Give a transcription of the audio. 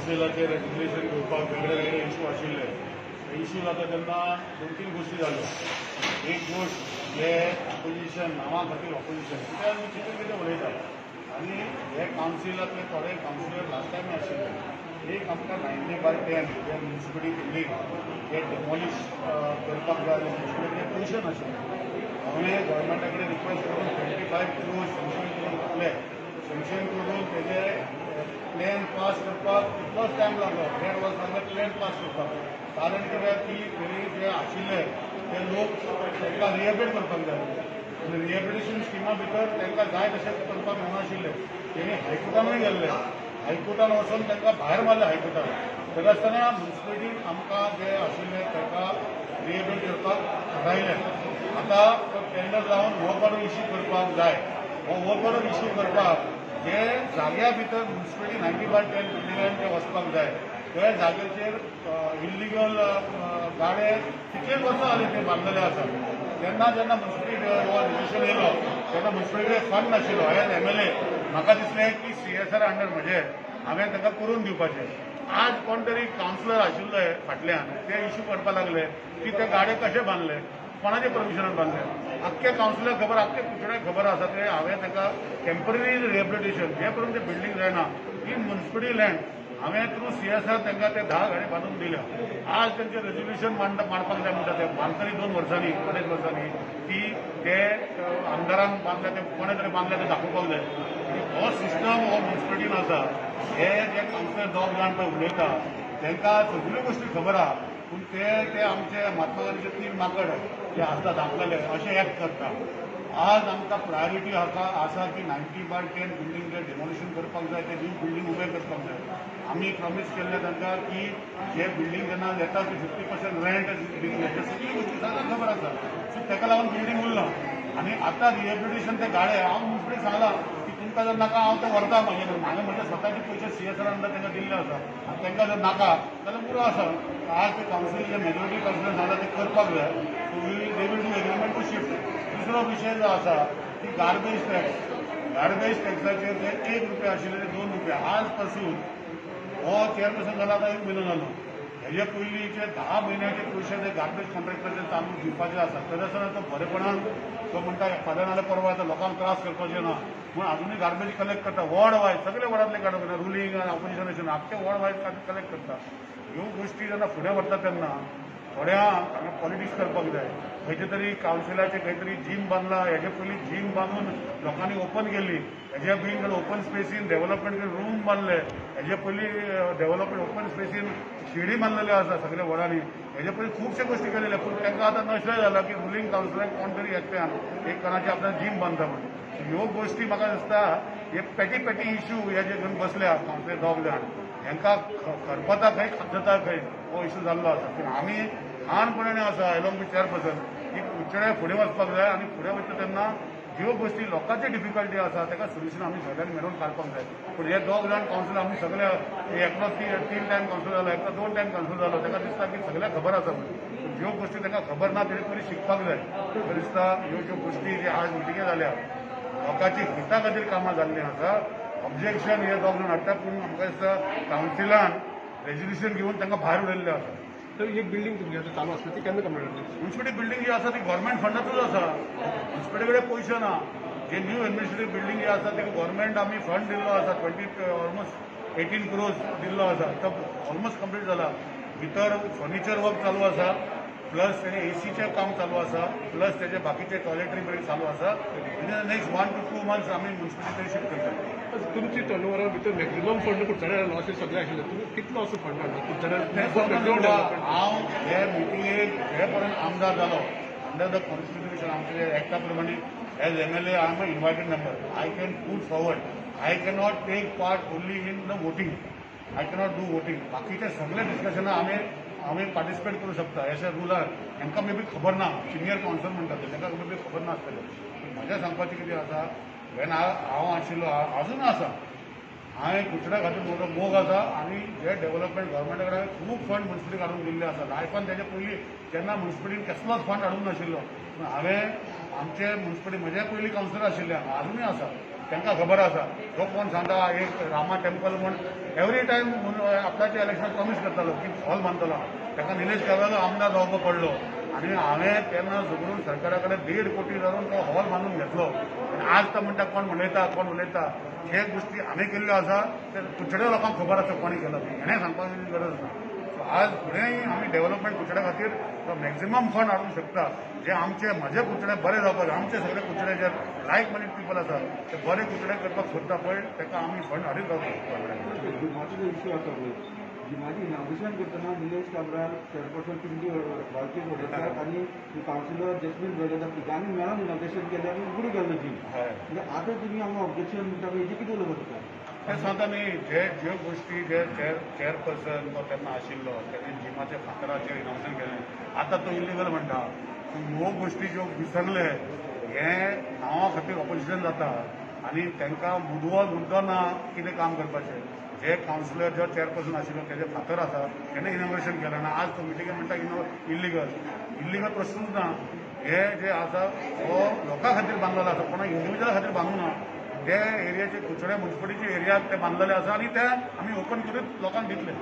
कावन्सिलाचे resignation घेवपाक वेगळे वेगळे इशू आशिल्ले. इशू जाता तेन्ना दोन तीन गोश्टी जाल्यो. एक गोश्ट, जे ऑपोजिशन, नांवा खातीर ऑपोजिशन, कित्याक आमी कितें कितें उलयतात आनी हे कावन्सिलांतले थोडे कावन्सिलर लास्ट टायम आशिल्ले. एक आमकां 90 बाय 10 जे म्युनिसिपलिटी बिल्डींग हे डेमोलिश करपाक जाय जाल्यार म्युनिसिपलिटीचे पयशे नाशिल्ले. हांवें गव्हर्मेंटा कडेन रिक्वेस्ट करून 25 क्रोर्स सँक्शन करून घातले. सँक्शन करून तेजे प्लॅन पास करपाक तितलोच टायम लागलो, देड वर्स लागले प्लॅन पास करपाक. कारण कित्याक की थंय जे आशिल्ले ते लोक, तांकां रिहेबिलिटेट करपाक जाय आनी रिहेबिलिटेशन स्किमा भितर तांकां जाय तशें करपाक मेळनाशिल्लें. तेणी हायकोर्टानूय गेल्ले. हायकोर्टान वचून तांकां भायर मारले हायकोर्टान. तरी आसतना म्युनिसिपलिटीन आमकां जे आशिल्ले ताका रिहेबिलिटेट करपाक थारायलें. आतां तो टेंडर लावन वर्क ऑर्डर इश्यू करपाक जाय. हो वर्क ऑर्डर इश्यू करपाक जे जाग्या भितर म्युनिसिपलिटी 90 बाय 10 बिल्डिंगान ते वचपाक जाय, त्या जागेचेर इल्लिगल गाडे कितले वर्सां जाली ते बांदलेले आसा. तेन्ना जेन्ना म्युनिसिपलिटी हो डिसिशन येयलो तेन्ना म्युनिसिपलिटी फंड नाशिल्लो. एज एमएलए म्हाका दिसलें की सीएसआर अंडर म्हजे हांवें ताका करून दिवपाचें. आज कोण तरी कावन्सिलर आशिल्ले फाटल्यान, ते इश्यू करपाक लागले की ते गाडे कशे बांदले, कोणाच्या परमिशनान बांदले. आख्खे कावन्सिलर खबर, आख्खे कुडचड्याक खबर आसा. ते हांवें ताका टेंपररी रिहेबिलिटेशन जे पर्यंत ते बिल्डींग जायना, ही म्युनिसिपलिटी लँड हांवें थ्रू सीएसआर तांकां ते 10 गाडी बांदून दिल्या. आज तेंचें रेजोल्युशन मांडपाक जाय म्हणटा. ते बांदतली 2 वर्सांनी, अडेच वर्सांनी की ते आमदारान बांदल्या, ते कोणे तरी बांदल्या ते दाखोवपाक जाय. आनी हो सिस्टम हो म्युनिसिपलिटीन आसा. हे जे कावन्सिलर दोग जाण पळय उलयता, तांकां सगल्यो गोश्टी खबर आहा, पूण ते ते आमचे महात्मा गांधीचे तीन माकड जे आसतात आपल्याले, अशे एक्ट करता. आज आमकां प्रायोरिटी हाका आसा की 90 बाय 10 बिल्डींग जे डेमोलिशन करपाक जाय, ते न्यू बिल्डींग उबें करपाक जाय. आमी प्रॉमीस केल्ले तांकां की जे बिल्डींग जेन्ना येता ती 50% रेंट दितले. ते सगळी गोश्टी सगळ्यांक खबर आसा. सो ताका लागून बिल्डींग उरला आनी आतां रिहेबिलिटेशन ते गाडे, हांव म्युनिसिपलिटीक सांगलां की तुमकां जर नाका, हांव ते व्हरता म्हजे कडेन. हांवें म्हज्या स्वताचे पयशे सीएसआर अंडर तांकां दिल्ले आसा आनी तांकां जर नाका जाल्यार पुरो आसा. आज ते कावन्सील जे मेजॉरिटी कावन्सिलर सांगला ते करपाक जाय. So we they will do agreement to shift. दुसरो विशय जो आसा की गार्बेज टॅक्स. गार्बेज टॅक्साचेर जे 1 रुपया आशिल्ले ते 2 रुपया. आज पासून हो चेअरपर्सन जाला, आतां एक म्हयनो जालो. हेजे पयलींचे 10 म्हयन्याचे पयशे ते गार्बेज कॉन्ट्रॅक्टराचे चालू दिवपाचे आसा. तरी आसतना तो बरेपणान तो म्हणटा, फाल्यां नाल्यार परवा आतां लोकांक त्रास करपाचे ना म्हूण अजुनूय गार्बेज कलेक्ट करता. वॉर्ड वायज सगळे वॉर्डांतले काडून, रुलींग आनी ऑपोजिशन अशें ना, आख्खे वॉर्ड वायज कलेक्ट करता. ह्यो गोश्टी जेन्ना फुडें व्हरता तेन्ना थोड्यांक हांगा पॉलिटिक्स करपाक जाय. खंयचे तरी कावन्सिलाचे खंय तरी जीम बांदला. हेजे पयलीं जीम बांदून लोकांनी ओपन केली. हेजे पयलीं ओपन स्पेसीन डेव्हलपमेंट रूम बांदले. हेजे पयलीं डेव्हलपमेंट ओपन स्पेसीन शिडी बांदलेल्यो आसा सगल्या वॉर्डांनी. हेजे पयलीं खुबशे गोश्टी केलेले, पूण तांकां आतां नशे जाला की रुलींग कावन्सिलाक कोण तरी एकट्यान एक कोणाची आपल्याक जीम बांदता म्हणून. ह्यो गोश्टी म्हाका दिसता हे पेटी पेटी इश्यू हे जे घेवन बसल्या कावन्सिलर दोग जाण, हांकां खरपता खंय, खाजता खंय, हो इश्यू जाल्लो आसा. पूण आमी ठाणपणाने आसा एलॉंग विथ चेअरपर्सन की कुडचड्या फुडें वचपाक जाय आनी फुडें वयता तेन्ना ज्यो गोश्टी लोकांचे डिफिकल्टी आसा ताका सोल्युशन आमी सगळ्यांनी मेळून काडपाक जाय. पूण हे दोग जाण कावन्सिलर, आमी सगळे, एकलो तीन टायम कावन्सिलर जालो, एकलो दोन टायम कावन्सिलर जालो, ताका दिसता की सगळ्यांक खबर आसा म्हणून. पूण ज्यो गोश्टी तांकां खबर ना तेणी पयलीं शिकपाक जाय. म्हाका दिसता ह्यो ज्यो गोश्टी जे आज मिटिंगे जाल्या, लोकांची हिता खातीर कामां जाल्लीं आसा. ऑब्जेक्शन हे दोग जाण हाडटा, पूण म्हाका दिसता कावन्सिलान रेजोल्युशन घेवन तांकां भायर उडयल्लें आसा. तर एक बिल्डिंग तुमची आतां चालू आसली, ती केन्ना कंप्लीट जातली? म्युनिसिपलिटी बिल्डींग जी आसा ती गव्हर्मेंट फंडातूच आसा. म्युनिसिपलिटी कडेन पयशे ना. जे न्यू एडमिनिस्ट्रेटीव बिल्डींग जी आसा ते गव्हर्मेंट आमी फंड दिल्लो आसा, 20, ऑलमोस्ट 18 क्रोर्स दिल्लो आसा. तो ऑलमोस्ट कंप्लीट जाला. भितर फर्निचर वर्क चालू आसा, प्लस तेजे एसीचें काम चालू आसा, प्लस तेजे बाकीचे टॉयलेटरी बी चालू आसा. In the next 1 to 2 months आमी म्युनिसिपलिटी शिफ्ट करतले. तुमची टर्नओवरा भितर मॅक्झिमम फंड कुडचड्यार आयलो अशें सगळें आशिल्लें. तुमी कितलो असो फंड हाडलो कुडचड्यार? हांव हे मिटिंगेक हे पर्यंत आमदार जालो, अंडर the constitution, आमचे एक्टा प्रमाणे, as MLA I am a invited member. I can put forward. I cannot take part only in the voting. I cannot do voting. बाकीचे सगळे डिस्कशनां आमी पार्टिसिपेट करूं शकता अशें रुलार. हांकां मे बी खबर ना, सिनियर कावन्सिलर म्हणटा ते, तांकां मे बी खबर नासतलें. पूण म्हजें सांगपाचें कितें आसा, वेन हांव आशिल्लो, अजून आसा, हांवें कुडचड्या खातीर म्हजो मोग आसा आनी जे डेव्हलपमेंट गव्हर्मेंटा कडेन खूब फंड म्युनिसिपलिटी काडून दिल्ले आसा. लायफान तेजे पयलीं जेन्ना म्युनिसिपलिटीन कसलोच फंड हाडूंक नाशिल्लो, पूण हांवें आमचे म्युनिसिपलिटी, म्हजे पयलीं कावन्सिलर आशिल्ले, अजुनूय आसा. तांकां खबर आसा. जो कोण सांगता एक रामा टेम्पल म्हूण एवरी टायम आपल्याचे इलेक्शन प्रॉमीस करतालो की हॉल बांदतलो, ताका निलेश काब्रालो आमदार जावपाक पडलो आनी हांवें तेन्ना झगडून सरकारा कडेन 1.5 कोटी धरून तो हॉल बांदून घेतलो. आनी आज तो म्हणटा, कोण उलयता, कोण उलयता. हे गोष्टी आमी केल्ल्यो आसा, ते कुडचड्या लोकांक खबर आसा कोणी केला तें. हेणें सांगपाची गरज ना. सो आज फुडेंय आमी डेव्हलपमेंट कुडचड्या खातीर मॅक्झिमम फंड हाडूंक शकता. जे आमचे म्हजे कुडचडे बरे जावपाक, आमचे सगळे कुडचडे जे लायक मायंडेड पिपल आसा, ते बरे कुडचडे करपाक सोदता पळय, ताका आमी फंड हाडीत रावतले. जिमाचो जो इश्यू आसा पळय, जिमाची इनॉग्रेशन करतना निलेश काब्राल, चेअरपर्सन पिंटी बाळके वडोदकार आनी कावन्सिलर जस्मीन ब्रदर, तिगांनी मेळोन इनॉग्रेशन केलें आनी उगडी केल्लो जीम. म्हणजे आतां तुमी हांगा ऑब्जेक्शन म्हणटा, हेजें कितें उलोवप तुका? ते सांगता न्ही, जे ज्यो गोष्टी जे चेअरपर्सन तो तेन्ना आशिल्लो, तेणे जिमाच्या फातराचेर इनॉग्रेशन केलें, आतां तो इलिगल म्हणटा. सो ह्यो गोष्टी ज्यो विसरले, हे नांवा खातीर ऑपोजिशन जाता आनी तांकां मुद्दो ना कितें काम करपाचें. जे कावन्सिलर, जो चेअरपर्सन आशिल्लो, तेजे फातर आसा, तेणे इनॉग्रेशन केलें ना. आज तो मिटिंगेक म्हणटा इलिगल. इलिगल प्रश्नूच ना. हे जे आसा हो लोकां खातीर बांदलेलो आसा, कोणा इंडिव्युज्युअला खातीर बांदूं ना. ते एरियाचे कुडचडे म्युनिसिपालिटीचे एरियात ते बांदलेले आसा आनी ते आमी ओपन करीत लोकांक दितले.